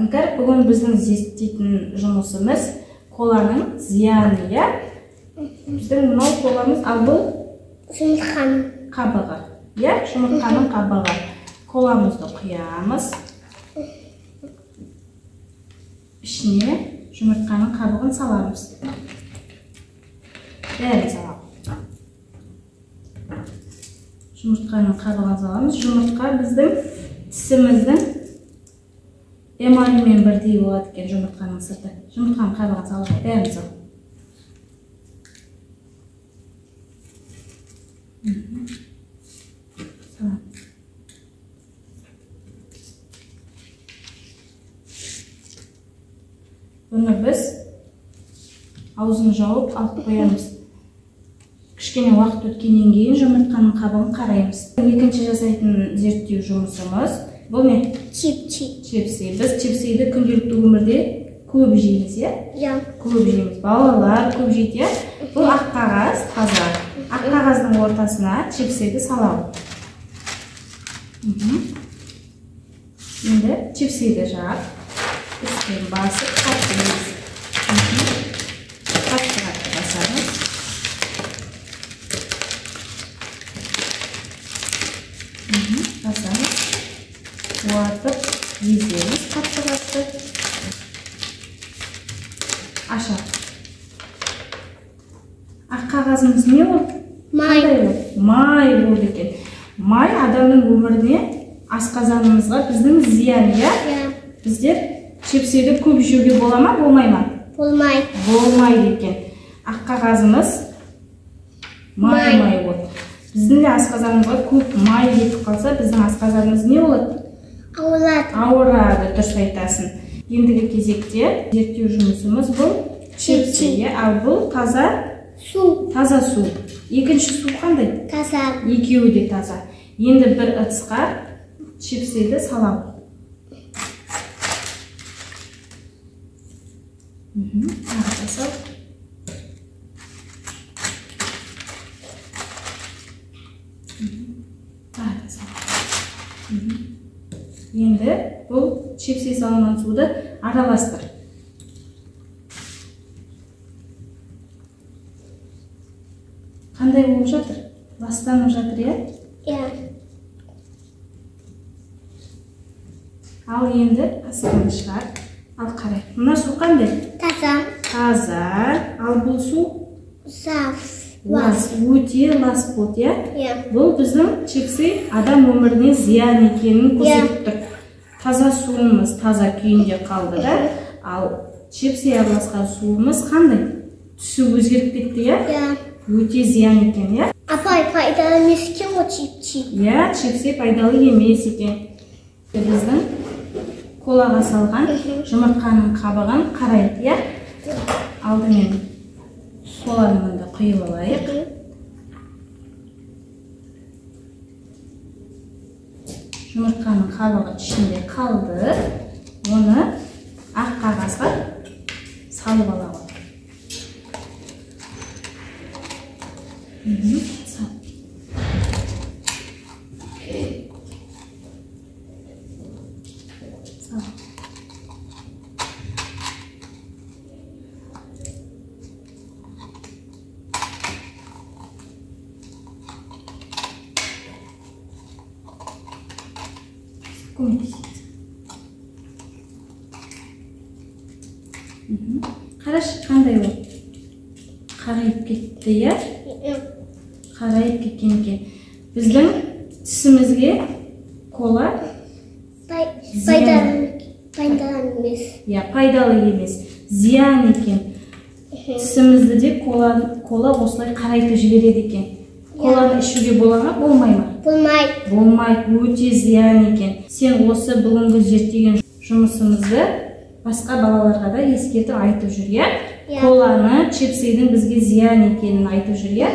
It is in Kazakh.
Іңкәр, бүгін біздің зерттейтін жұмысымыз коланың зияны, иә? Біздің мынау коламыз, ал бұл жұмыртқаның қабығы, иә? Жұмыртқаның қабығы. Коламызды құямыз. Ішіне жұмыртқаның қабығын саламыз. Бәрін саламыз. Жұмыртқаның қабығын саламыз. Жұмыртқа біздің тісіміздің эмалімен бірдей болады екен жұмыртқаның сырты. Жұмыртқаның қабығын салып, бәрін сал. Саламыз. Бұны біз аузын жауып алып қоямыз. Кішкене уақыт өткеннен кейін жұмыртқаның қабығын қараймыз. Екінші жасайтын зерттеу жұмысымыз бұл не? Чипсы. Чипсы. Біз чипсыды күнделікті өмірде көп жейміз, иә? Иә. Көп жейміз. Балалар көп жейді, иә? Бұл ақ қағаз, таза. Ақ қағаздың ортасына чипсыды саламыз. Енді чипсыды жап, үстінен басып қатты қатты басамыз. Басамыз. Уатып еземіз қатты-қатты. Ашамыз. Ақ қағазымыз не ол? Май. Май болды екен. Май адамның өміріне, асқазанымызға біздің зиян, иә? Иә. Біздер чипсыды көп жеуге бола ма, болмай ма? Болмайды. Болмайды екен. Ақ қағазымыз май болды. Біздің де асқазанымызға көп май кетіп қалса, біздің асқазанымыз не болады? Ауырады. Ауырады, дұрыс айтасың. Ендігі кезекте зерттеу жұмысымыз бұл чипсы, иә? Ал бұл таза су. Таза су. Екінші су қандай? Таза. Екеуі де таза. Енді бір ыдысқа чипсыды саламыз. Тағы да сал. Тағы да сал. Енді бұл чипсы салынған суды араластыр. Қандай болып жатыр? Ластанып жатыр, иә? Иә. Ал енді қасығын шығар. Ал қарай. Мына су қандай? Таза. Таза. Ал бұл су? Лас. Өте лас болды, иә? Иә. Бұл біздің чипсы адам өміріне зиян екенін көрсетіп тұр. Таза суымыз таза күйінде қалды да. Ал чипсы араласқан суымыз қандай? Түсі өзгеріп кетті, иә? Иә. Өте зиян екен, иә? Апай, пайдалы емес екен ғой чипсы. Иә, чипсы пайдалы емес екен. Біздің колаға салған жұмыртқаның қабығын қарайық, иә? Алдымен коланы мында құйып алайық. Жұмыртқаның қабығы ішінде қалды. Оны ақ қағазға салып аламыз. Сал. Сал. Қарашы, қандай ол? Қарайып кетті, иә? Қарайып кеткен екен. Біздің тісімізге кола пайдалы емес. Иә, пайдалы емес. Зиян екен. Тісімізді де кола осылай қарайтып жібереді екен. Коланы ішуге бола ма, болмай ма? Болмайды. Болмайды, өте зиян екен. Сен осы бүгінгі зерттеген жұмысымызды басқа балаларға да ескертіп айтып жүр, иә? Иә. Коланы, чипсыйдың бізге зиян екенін айтып жүр, иә?